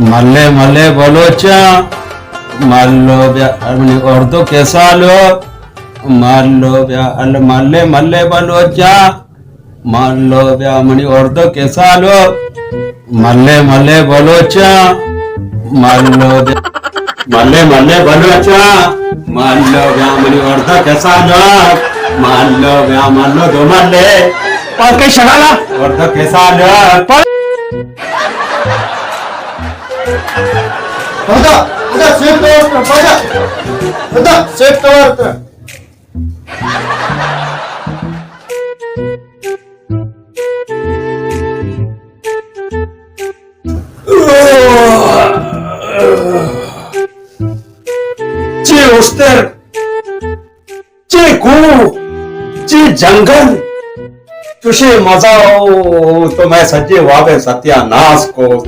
ملے ملے بلوچاں، ملو بیا منی اردو کسالو، ملو بیا ال ملے ملے بلوچاں، ملو بیا منی اردو کسالو، ملے ملے بلوچاں، ملو بیا، ملے ملے بلوچاں، ملو بیا منی اردو کسالو، ملو بیا ملو دو ملے۔ اور کئی شغالہ؟ اردو کسالو۔ پر پدا، پدا، سیٹ کور تر، پدا۔ پدا، سیٹ کور تر۔ چے اشتر، چے کوہ، چے جنگل، چوشیں مزہ او تو مئے سجے وابے ستیاناس کو۔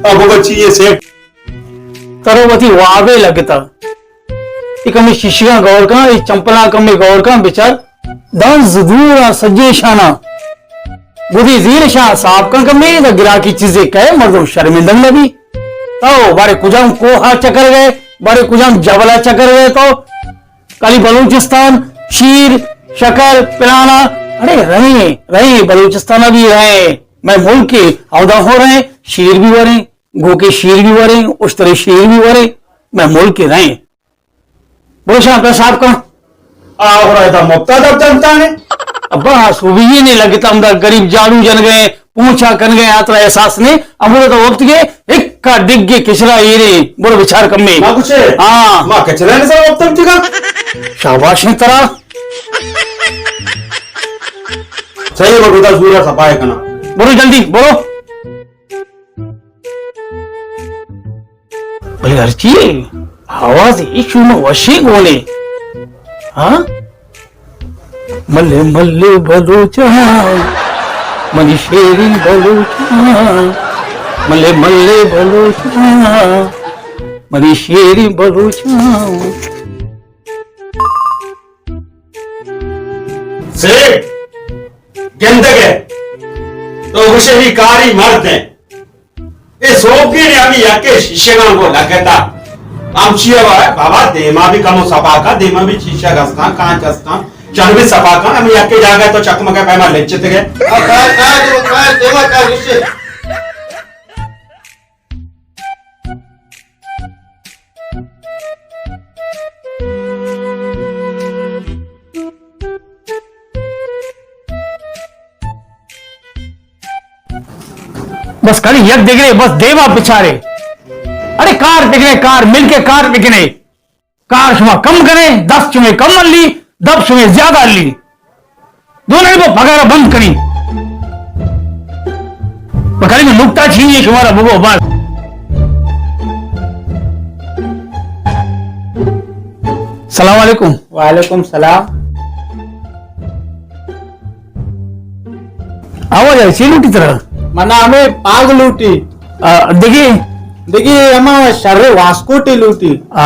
ابو بچی یہ سیٹ۔ ترا وتی وابے لگتا۔ اے کمے شیشگاں گور کن، اے چمپلاں کمے گور کن، بچار۔ داں زدور آں سجیں شاناں۔ گدی زیر شاں صاف کن کمے، دا گراکی چیزے کئے مردم شرمندگ نبی۔ تو بارے کجام کوہا چکر گئے، بارے کجام جبلا چکر گئے تو۔ کلی بلوچستان، شیر، شکر، پلانا، اڑے رہیں، رہیں، بلوچستان بھی رہیں۔ مئے ملک اودا ہو رہیں، شیر بھی وریں۔ گوکے شیر بھی وریں، اشترے شیر بھی وریں، مئے ملک ء رہیں۔ بلوچاں پہ صاف کن۔ آ، اور ایدا مفتا دب جنتا نے۔ ابا، سوبی نے لگتا ہم دا غریب جاڑو جن گئے، پونچھا کن گئے، آترا احساس نے۔ امرو تو وقت کے ایک کا ڈگ کے کچرا ایرے، بڑو بچار کم میں۔ ما کچھ ہے؟ ہاں۔ ما کچرا نے سب وقت ہم چکا۔ شاباش ہے ترا۔ صحیح بڑو دا زورا صفائی کنا۔ بڑو جلدی، بڑو۔ بلے ہرچی آواز ایشو ما وشیں گونے۔ ہاں؟ ملے ملے بلوچاں، منی شیریں بلوچاں، ملے ملے بلوچاں، منی شیریں بلوچاں۔ سیٹھ گندگ ء تو گوشے ہی کاری مرد ہیں۔ اے سوبگے نے ہمیں یکے شیشگاں گو لگتا۔ ہم چیئے وا بابا دیما بھی کمو صفا کن، دیما بھی شیشگ ہستاں، کانچ ہستاں، چن بھی صفا کن، ہمیں یکے جاگہ تو چکمگے پیما لچتے گئے۔ کار، کار، دیما، کار، دیما، کار، گوشے۔ بس کڑی یک دگرے، بس دیما بچارے۔ اڑے کار بکنے، کار مل کے کار بکنے۔ کار شما کم کنے، دست شمے کم ملی، دپ شمے زیادہ لی۔ دونوں کو پگارا بند کنی۔ پکڑی میں نکتا چھینی ہے شمارا بگو بس۔ السلام علیکم۔ وعلیکم السلام۔ آواز آئی، چی لوٹی ترا؟ منا ہمیں پاگ لوٹی۔ آ، دگی؟ دگی ہما شر واسکوٹی لوٹی۔ آ،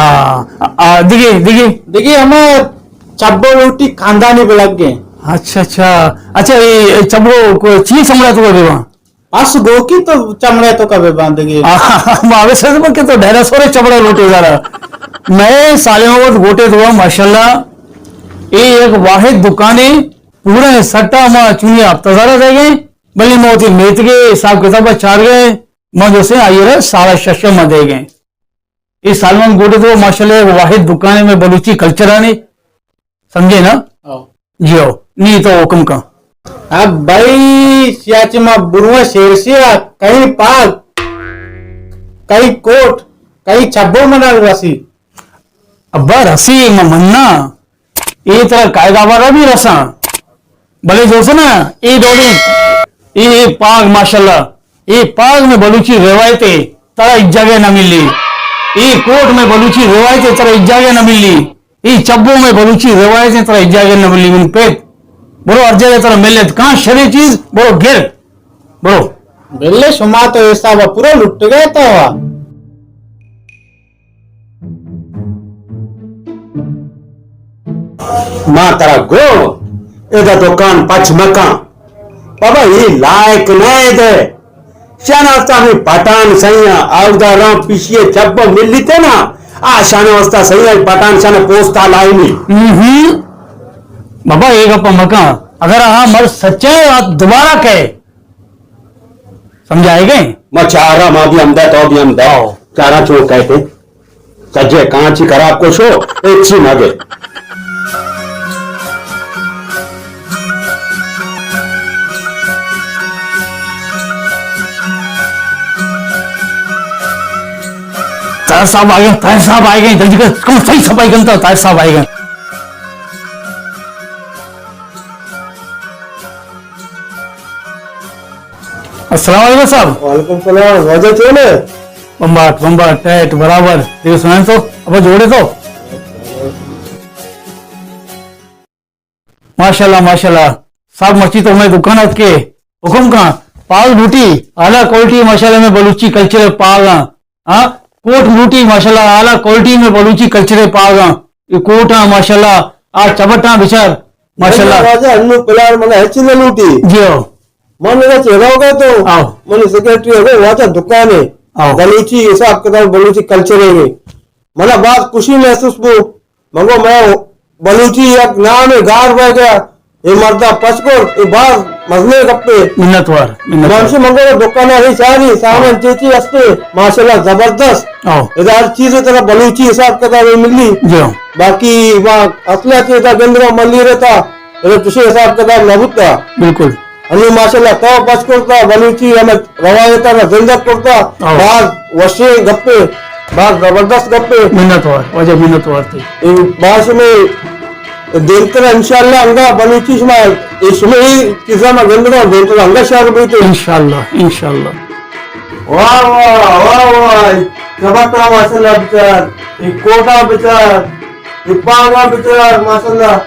آ، دگی، دگی؟ دگی ہما چبو لوٹی کاندانی بلگ گئے۔ اچھا، اچھا۔ اچھا، اے، اے چبو کو چی سمجھا تو بیوان؟ اس گوکی تو چمڑے تو کبے باندگی۔ آ، ما ویسے تو کہ تو ڈائناسور چمڑا لوٹے دارا۔ میں سالے وقت گوٹے تو ماشاءاللہ۔ اے ایک واحد دکانے، پورا سٹا ما چونی ہفتہ زارا دے گئے، بلے ما وتی میتگے حساب کتاب چار گئے، ما جو سے آئی رہا ساڑھا شش ما دے گئے۔ اے سالمند گوٹے تو ماشاءاللہ ایک واحد دکانے میں بلوچی کلچر آنے، سمجھے نا؟ او۔ جی او، نی تو حکم کا۔ اب بھائی، سیاچی ما بروا شیر سیا، کئی پاگ، کئی کوٹ، کئی چبو منا رسی۔ ابا رسی ما منا، اے ترا قاعدہ بارا بھی رساں۔ بلے جو سے نا، اے ڈولی، اے، اے پاگ ماشاءاللہ، اے پاگ میں بلوچی روایت ہے، ترا ایک جگہ نہ ملی۔ اے کوٹ میں بلوچی روایت ہے، ترا ایک جگہ نہ ملی۔ اے چبو میں بلوچی روایت ہے، ترا ایک جگہ نہ ملی۔ من پیت، برو ہر جگہ ترا ملت، کان شرے چیز، برو گر، برو۔ بلے شما تو حساب پورا لٹ گئے تو۔ ما ترا گو، ادا دکان پچ مکان۔ بابا، اے لائق نہ ادا۔ شان واسطہ ہمیں پٹان سیاں، آودا رام پیشی چپ ملیتے نا، آ شان واسطہ سیاں پٹان شان پوستا لائنی۔ ہم۔ بابا، یہ گپ مکاں، اگر آ مرد سچا ہے، آ دوبارہ کہے، سمجھائے گئے؟ ما چارا، ما بھی ہمدا، تو بھی ہمدا۔ آؤ۔ چارا چو کہتے۔ سجے کانچی خراب کو شو، ایک چی نہ گئے۔ طاہر صاحب آ گئے، طاہر صاحب آ گئے، جلدی کر، کم صحیح صفائی کرتا، طاہر صاحب آ گئے۔ السلام علیکم صاحب۔ وعلیکم السلام۔ واجہ چون ہے؟ بمباٹ، بمباٹ، ٹائٹ، برابر۔ دیکھ سنائیں تو، اب جوڑے تو۔ ماشاءاللہ، ماشاءاللہ۔ صاحب، مرچی تو ہمیں دکان ات کے حکم کا، پاگ لوٹی، اعلیٰ کوالٹی، ماشاءاللہ، میں بلوچی کلچر پاگ ہاں۔ ہاں، کوٹ لوٹی، ماشاءاللہ، اعلیٰ کوالٹی میں بلوچی کلچر پاگ ہاں۔ یہ کوٹ ہاں، ماشاءاللہ، آ چبٹاں بچار، ماشاءاللہ۔ واجہ انو پلان منا ہچ نہ لوٹی۔ جی ہو۔ من ادا چہ روگا تو آؤ۔ منی سیکرٹری اگو واجہ دکان ہے۔ آؤ۔ بلوچی حساب کتاب، بلوچی کلچر ہے۔ منا باز خوشی محسوس بو۔ منگو میں بلوچی یک نام ہے گار بہ گیا۔ اے مردا پچ کر، اے باز مزنے گپے۔ منت وار، منت وار۔ من سے منگو دکان ہے چاری، سامان چیچی ہستے، ماشاءاللہ زبردست۔ آؤ۔ ادا ہر چیز طرح بلوچی حساب کتاب ملی۔ جی ہاں۔ باقی وہاں اصلیہ چیزا گندگا ملی رہتا، ادا کسی حساب کتاب نہ بوتا۔ بالکل۔ انو ماشاءاللہ تو پچ کرتا، بلوچی ہمیں روایت نا زندگ کرتا۔ ہاں۔ باز وشیں گپے، باز زبردست گپے۔ منت وار، واجہ منت وار تئی۔ اے باز میں دیمتر انشاءاللہ انگا بلوچی شما، اے شما ہی چیزا ما گندگا دیمتر انگا شہر بیتے۔ انشاءاللہ، انشاءاللہ۔ واہ واہ، واہ واہ، چبٹا ماشاءاللہ بچار، اے کوٹا بچار، اے پاگا بچار ماشاءاللہ۔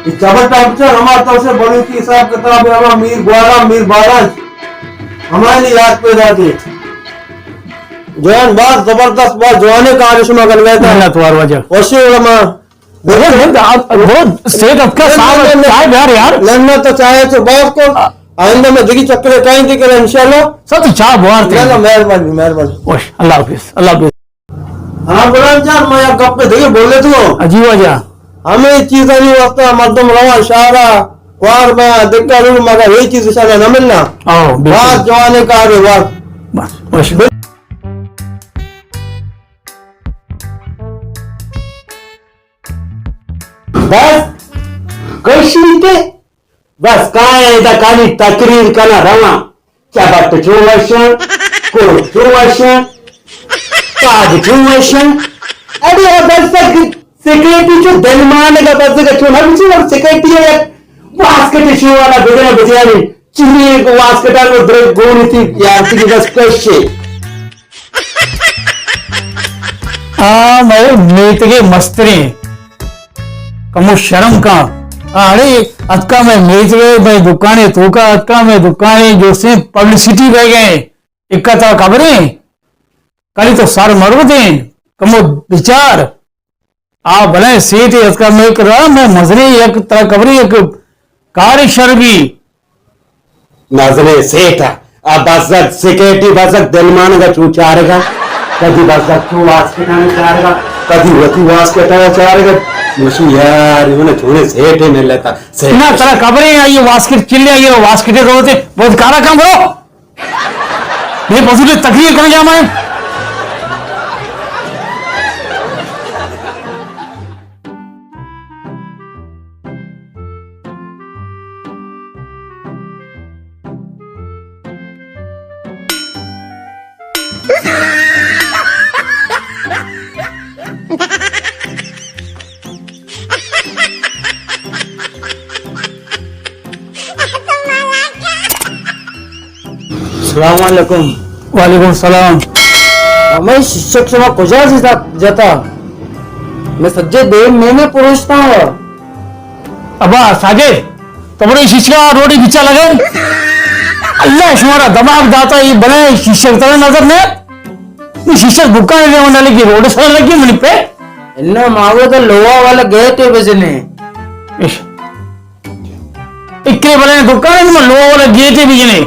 اے چبٹا بچار ہما تو سے بلوچی حساب کتاب ہے، ہما میر گوارا، میر بالاچ، ہماری یاد پیدا تھی۔ جوان، باز زبردست، باز جوانے کار شما گنگا تھا۔ منت وار واجہ۔ وشی علماء۔ بہت، بہت، بہت سیٹ اتکا نہ، صاحب، نہ، نہ، نہ۔ صاحب یار، یار۔ نہ، نہ، تو چاہے تو بات کو، آئندہ میں دگی چکرے کائیں دے کر انشاءاللہ۔ سب تو چاہ بوار تھے۔ نہ، نہ، مہربانی، مہربانی۔ وش، اللہ حافظ، اللہ حافظ۔ ہاں، غلام جان، میں یک گپ دگہ بولے تو۔ جی واجہ۔ ہمیں چیزانی واسطہ مردم روان شہرا، کوار میں دکا رو، مگر یہ چیز شانا نہ ملنا۔ آؤ، بالکل۔ بات جوانے کارے، بات۔ بس، وش۔ بس کشیتے، بس کائیں ادا خالی تقریر کنا رواں۔ چبٹ چون وشاں، کوٹ چون وشاں، پاگ چون وشاں۔ اڑے آ بزگ سیکرٹری چو دلمانگا بزگ چون ہم چون سیکرٹری یک واسکٹ شو والا بدنا بدیانی۔ چیزی کو واسکٹا کو درد گونی تھی یار تھی بس کشے۔ آ، مئے میتگے مستریں۔ کمو شرم کن۔ آ، اڑے، اتکا مئے میتگے، مئے دکانے توکا اتکا، مئے دکانے جو سے پبلسٹی بہ گئے۔ اکا تا خبریں۔ کلی تو سر مرو دیں۔ کمو بچار۔ آ بلائیں سیٹے اتکا مئے کرا، مئے مزنیں یک ترا خبریں یک کارے شر بی۔ مزنیں سیٹا، آ بزگ سیکرٹری بزگ دلمانگا چو چارگا، کدی بزگ چو واسکٹاں چارگا، کدی وتی واسکٹاں چارگا۔ مشی یار، انہوں نے چونے سیٹے ملتا، سیٹ۔ نہ، ترا خبریں آئی واسکٹ چلے، آئی واسکٹے روتے، بہت کارا کم برو۔ بے فضول تقریر کرنے جا میں۔ السلام علیکم۔ وعلیکم السلام۔ ہمے ششک شما کجا جتا؟ میں سجے دیم میں نے پروشتا ہوں۔ ابا ساجد، تو بڑے ششکا روڈی بچا لگے۔ اللہ شمارا دماغ داتا، یہ بنے ششک ترا نظر نے؟ یہ ششک دکان لے ہونے لگی، روڈ سر لگی منی پہ۔ انہاں ماوے تو لوہا والا گیٹ ہے بجنے۔ اش۔ اکرے بلے دکان ہے، لوہا والا گیٹ ہے بجنے۔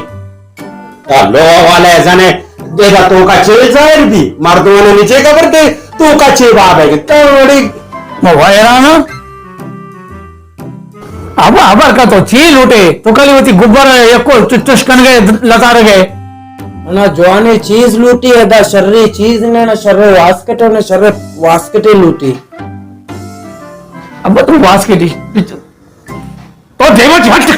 لوہ والا زنے، دیدا تو کا چے ظاہر بی، مردماں نے نیچے خبر دے، تو کا چے باب ہے، تو بڑی۔ ما حیران ہاں۔ ابا، خبر کا تو چی لوٹے؟ تو کلی وتی گبر یکو چ-، چش کن گئے، لتار گئے۔ نا جوانے چیز لوٹی ہے، دا شرے چیز نے، نا شرے واسکٹ، نا شرے واسکٹے لوٹی۔ ابا تو واسکٹ ہی، تو دیما چ ہٹ۔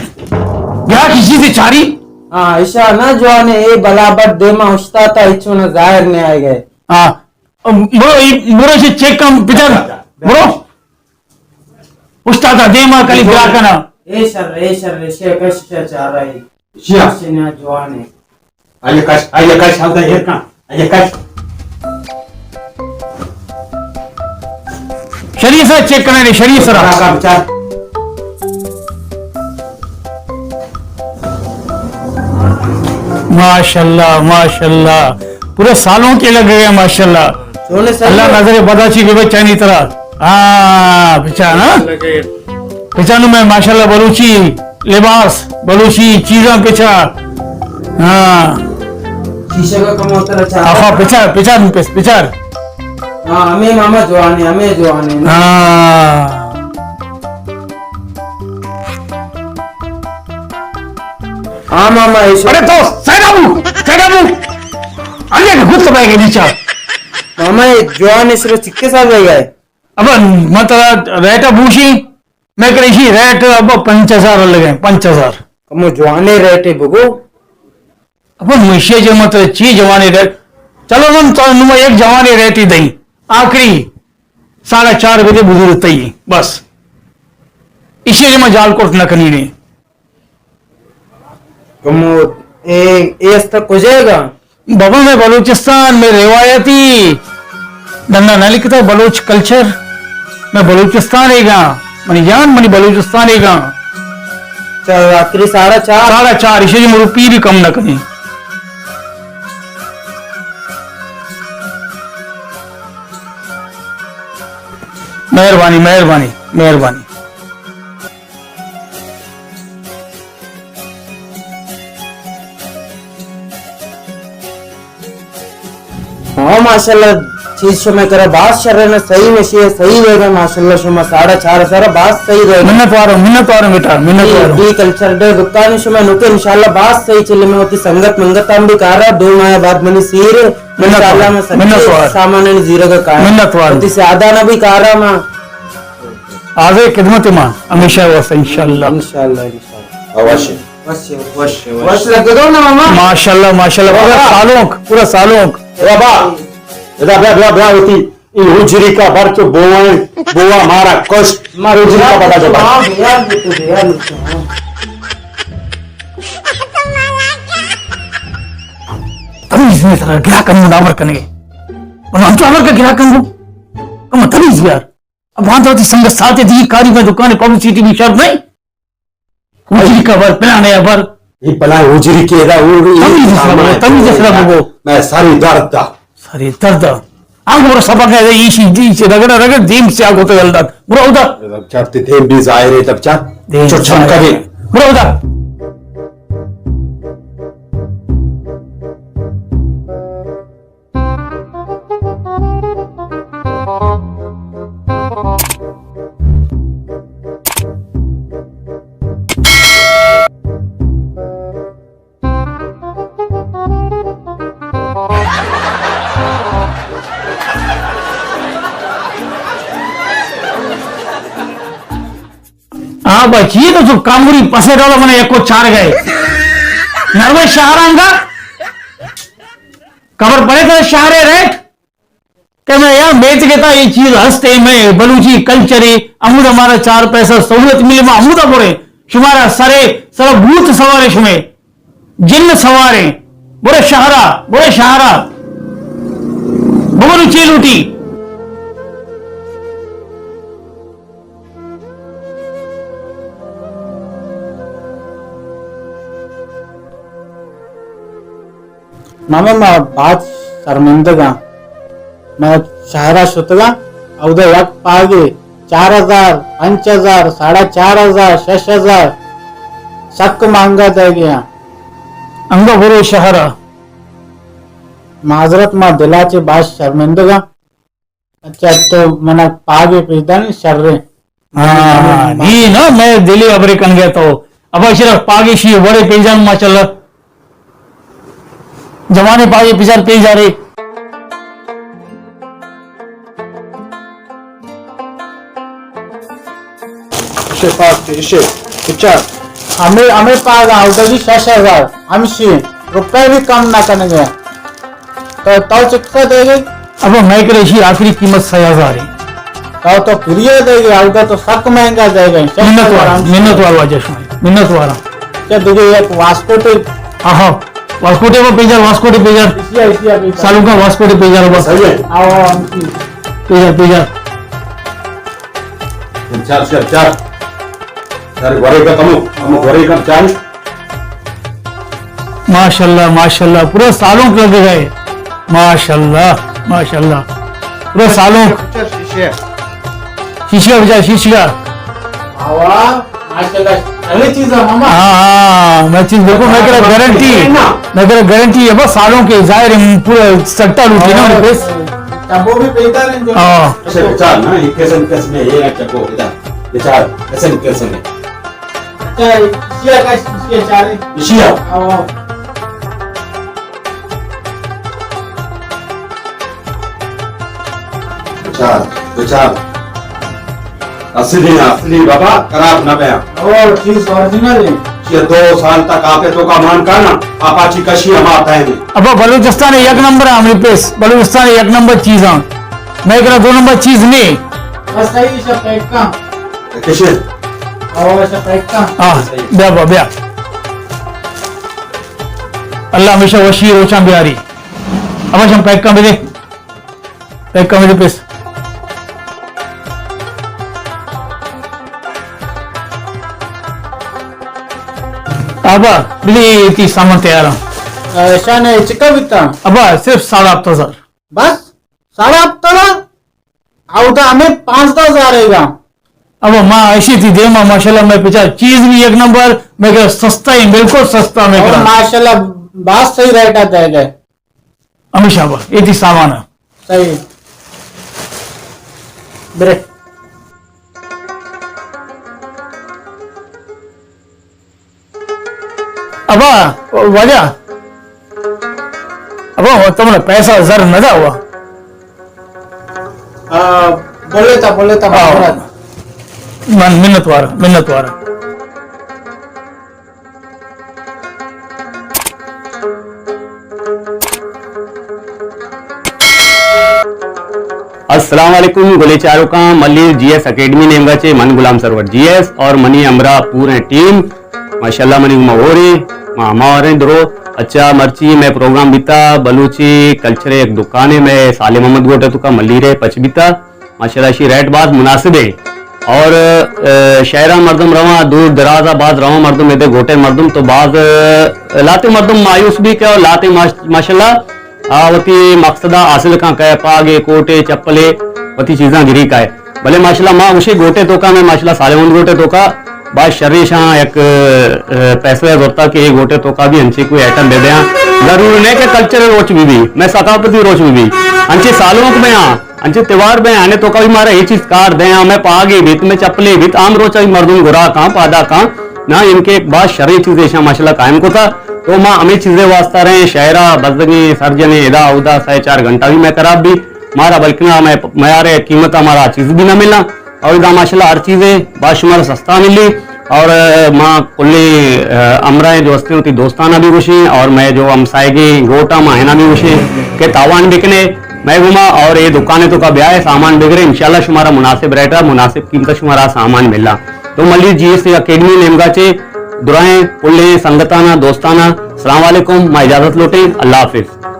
یا کسی سے چاری؟ ہاں، ایشا نا جوانے، اے بلا بد دیما اشتا تا، ہچو نا ظاہر نے آئے گئے۔ ہاں، برو، برو سے چیک کم، پچھا، برو۔ استاد دیما کلی برا کنا۔ اے شر، اے شر، شے کش، شے چارہ اے۔ شیا۔ شے نا جوان اے۔ آئیے کش، آئیے کش، ہلدا ایر کن۔ آئیے کش۔ شریف سر چیک کرنے، شریف سر۔ برا کا بچار۔ ماشاءاللہ، ماشاءاللہ۔ پورے سالوں کے لگ گئے، ماشاءاللہ۔ چونے سر اللہ نظر بدا چی بے بچانی طرح۔ ہاں، بچا نا۔ پچانو میں ماشاءاللہ بلوچی لباس، بلوچی چیزاں پچا۔ ہاں۔ شیشہ کا کم ہوتا رہا چاہ۔ آخا پچار، پچار، پچار۔ ہاں، ہمیں ماما جوانے، ہمیں جوانے۔ ہاں۔ ہاں ماما، ایشو۔ ارے تو سیدا بو، سیدا بو۔ ارے گت بہ گئے نیچا۔ ماما، یہ جوان اس رو چکے سال رہ گئے۔ اب مطلب ریٹ بوشی، میں کرے شی ریٹ اب پنچ ہزار لگے، پنچ ہزار۔ کمو جوانے ریٹ بگو۔ اب مشے جو مطلب چی جوانے ریٹ۔ چلو نم تو نم ایک جوانے ریٹ ہی دیں۔ آخری ساڑھے چار بجے بزرگ تئی بس۔ ایشی ما جال کوٹ نہ کنی نے۔ کمو، اے، اے است کجے گا؟ بابا، میں بلوچستان، میں روایتی ڈنڈا نہ لکھتا، بلوچ کلچر، میں بلوچستان اے گا، منی جان، منی بلوچستان اے گا۔ چا-، آخری ساڑھا چار۔ ساڑھا چار، اسے جو روپی بھی کم نہ کریں۔ مہربانی، مہربانی، مہربانی۔ ہاں، ماشاءاللہ، چیز شما کرا باز شر ہے نا، صحیح نشی ہے، صحیح رہ گا، ماشاءاللہ، شما ساڑھا چار ہزار باز صحیح رہ گا۔ منت وارو، منت وارو بیٹا، منت وارو۔ بی کلچر ڈے دکان شما نوکے انشاءاللہ باز صحیح چلے، میں ہوتی سنگت منگت ہم بھی کار رہا، دو ماہ بعد منی سیر ہے، منت وارو، انشاءاللہ میں سچے منت وارو۔ سامان زیرہ کا کار۔ منت وارو۔ ہوتی سیادہ نہ بھی کار رہا ماں۔ آزے خدمت ما ہمیشہ واسطہ انشاءاللہ۔ انشاءاللہ، انشاءاللہ۔ وش۔ وش، وش، وش۔ وش لگدو نا ماما؟ ماشاءاللہ، ماشاءاللہ، پورا بابا۔ سالونک، پورا سالونک۔ بابا، ادا بیا، بیا، بیا ہوتی۔ ای حجری کا بر چو بوائیں، بوا مارا کش۔ ما حجری کا بتا جو بر۔ ہاں، یار، یہ تو یار، یہ تو، ہاں۔ تمیز نہیں تھا، گرا کنو نامر کنے۔ من ہم تو امر کا گرا کنو۔ کم تمیز یار۔ اب وہاں تو سنگت ساتھ دی کاری میں دکان پبلسٹی بھی شرط نہیں۔ حجری کا بر، پلانے بر۔ یہ بلا حجری کے دا، وہ، یہ تمیز سرا بگو، تمیز سرا بگو۔ میں ساری درد دا۔ ساری درد دا۔ آنگو برو سبق ہے، ایشی، ایشی، رگڑ، رگڑ، دیم سے آگو تو یلدان۔ برو ادا۔ چرتے دیم بھی ظاہر ہے، تب چا۔ دیم چو چم ظاہر کرے۔ ہے۔ برو ادا۔ ہاں بھائی، چیئے تو چپ کانگوری پسے ڈولا منے یکو چار گئے۔ نروے شہرانگا۔ خبر پڑے تو شہرے ریٹ؟ کہ میں یہاں بیت گتا یہ چیز ہستے میں بلوچی کلچرے، امود ہمارا چار پیسہ سہولت ملے، ما امودا برے، شمارا سرے، سر بھوت سوارے شمے۔ جن سواریں، برے شہرا، برے شہرا، بگو نو چے لوٹی۔ ماما، ما باز شرمندگاں۔ ما شہرا شتگاں، اودا یک پاگے چار ہزار، پنچ ہزار، ساڑھا چار ہزار، شش ہزار، سک مہنگا دئیگے آں۔ انگا برو شہر ء۔ معذرت، ما دلا چہ باز شرمندگاں۔ اچھا، تو منا پاگے پیدن شریں۔ ہاں، نی نا، میں دلی ابرے کنگے تو۔ ابا اشرف پاگے شی وڑے پیجان ماشاءاللہ۔ جوانے پاگے پیجار پیجارے۔ اشے پاگ تے، اشے، بچار۔ ہمیں، ہمیں پاگ آوتا جی شش ہزار، ہمشی روپے بھی کم نہ کنگے۔ تو، تو چکا دے گئے؟ ابا میں کرے اشی آخری قیمت سہ ہزار ہے۔ تو، تو فری دے گئے، آوتا تو سک مہنگا دے گئے۔ منت وار، منت وار واجہ شما، منت وارا۔ کیا دے گئے ایک واسکوٹ ہے؟ ہاں، ہاں۔ واسکوٹے ما پیجار، واسکوٹے پیجار۔ اشیا، اشیا پیجار۔ سالونکا واسکوٹے پیجار بس۔ صحیح ہے۔ آؤ، آؤ، ہم کی۔ پیجار، پیجار۔ چار، چار، چار۔ چار، گورے کا کمو، کمو گورے کا چار۔ ماشاءاللہ، ماشاءاللہ، پورا سالونک لگے گئے۔ ماشاءاللہ، ماشاءاللہ، پورا سالونک۔ شیشہ۔ شیشہ بچار، شیشہ۔ آوا۔ ماشاءاللہ، ارے چیز ہے ماما۔ ہاں، ہاں، میں چیز بالکل، میں کرا گارنٹی، میں کرا گارنٹی ہے بس سالونک، ظاہر ہے پورا سٹا لوٹی نا، اور بس۔ چپو بھی پیدا نہیں جو۔ ہاں۔ اچھا، بچار نا، یہ قسم قسم ہے، یہ چپو، بچار، بچار، قسم قسم ہے۔ اچھا، اشیا کا، اشیا چارے۔ اشیا؟ ہاں، ہاں۔ بچار، بچار۔ اصلی، اصلی بابا، خراب نہ بیا۔ او، چیز اوریجنل ہے۔ یہ دو سال تک آپ تو کا مان کا نا، آپ اچھی کشی ہم آتا ہے نہیں۔ ابا بلوچستان یک نمبر ہے ہمیں پیس، بلوچستان یک نمبر چیز ہاں۔ میں کرا دو نمبر چیز نہیں۔ بس صحیح، ایشا پیک کا۔ کشے؟ او، ایشا پیک کا۔ ہاں، بیا با، بیا۔ اللہ ہمیشہ وشی روچاں بیاری۔ ابا شم پیک کا بدے۔ پیک کم دے پیس۔ ابا، بلی تی سامان تیار ہیں۔ شان چکا بیتا؟ ابا، صرف ساڑھے ہفت ہزار۔ بس؟ ساڑھے ہفت ہزار؟ او دا ہمیں پانزدہ ہزار ہے گا۔ ابا، ما ایشی تی دیما، ماشاءاللہ، میں پچا چیز بھی ایک نمبر، میں کہ سستا ہی، بالکل سستا میں او کرا۔ ماشاءاللہ، بہت صحیح ریٹ آتا ہے گا۔ ہمیشہ با، اے تی سامان ہے۔ صحیح۔ برے۔ ابا، واجہ۔ ابا، تم نے پیسہ زر نہ دا ہوا۔ آ، بولے تا، بولے تا، آ، بولے تا۔ من، منت وار، منت وار۔ السلام علیکم گلیں چاروکاں، ملیر جی ایس اکیڈمی نیمگا چے، من غلام سرور جی ایس اور منی ہمراہ پوریں ٹیم، ماشاءاللہ منی گوما ہوریں، ما ہما ہوریں درو۔ اچھا، مرچی میں پروگرام بیتا بلوچی کلچر یک دکانے میں صالح محمد گوٹے تو کا ملیر ہے پچ بیتا۔ ماشاءاللہ، اشی ریٹ باز مناسب ہے۔ اور، آ، شہرا مردم رواں، دور درازا باز رواں مردم، ادے گوٹے مردم تو باز، آ، لاتے مردم مایوس بھی کہ اور لاتے ماش-، ماشاءاللہ، آ، وتی مقصدا حاصل کاں کہ پاگے، کوٹے، چپلے، وتی چیزاں گری کائے۔ بلے ماشاءاللہ، ما گوشے گوٹے توکا میں ماشاءاللہ صالح محمد گوٹے توکا باز شریشاں یک، آ، پیسے زورتا کہ یہ گوٹے توکا بھی انچی کوئی آئٹم بہ بیاں۔ ضرور نہیں کہ کلچرل روچ بھی بھی، میں ثقافتی روچ بھی بھی۔ انچی سالونک بیاں۔ انچیں توار بیں، آنے توکا بھی مارا اے چیز کار دیں، ہاں، میں پاگے بیت، میں چپلے بیت، عام روچا بھی مردم گرا کاں، پادا کاں، نا، ان کے ایک باز شریں چیز ایشاں ماشاءاللہ قائم کو تھا۔ تو ما ہمیں چیزیں واسطہ رہے، شہرا بزگیں، سرجنے، ادا اودا، سہ چار گھنٹہ بھی میں خراب بھی، مارا بلکنا میں، میارے قیمت ہمارا چیز بھی نہ ملا، اور ادا ماشاءاللہ ہر چیزیں باز شمار سستا ملی۔ اور، آ، ما کلیں، آ، ہمراہیں جو ہستیں وتی دوستانا بھی گوشیں اور میں جو ہمسائگیں گوٹا ما ہنا بھی گوشیں کہ تاوان بکنے میں گوما اور اے دکانے توکا بیائے سامان بگرے، انشاءاللہ شمارا مناسب ریٹا مناسب قیمتا شمارا سامان ملا۔ تو ملیر جی ایس اکیڈمی نیمگا چے درائیں کلیں سنگتانا دوستانا السلام علیکم، ما اجازت لوٹیں، اللہ حافظ۔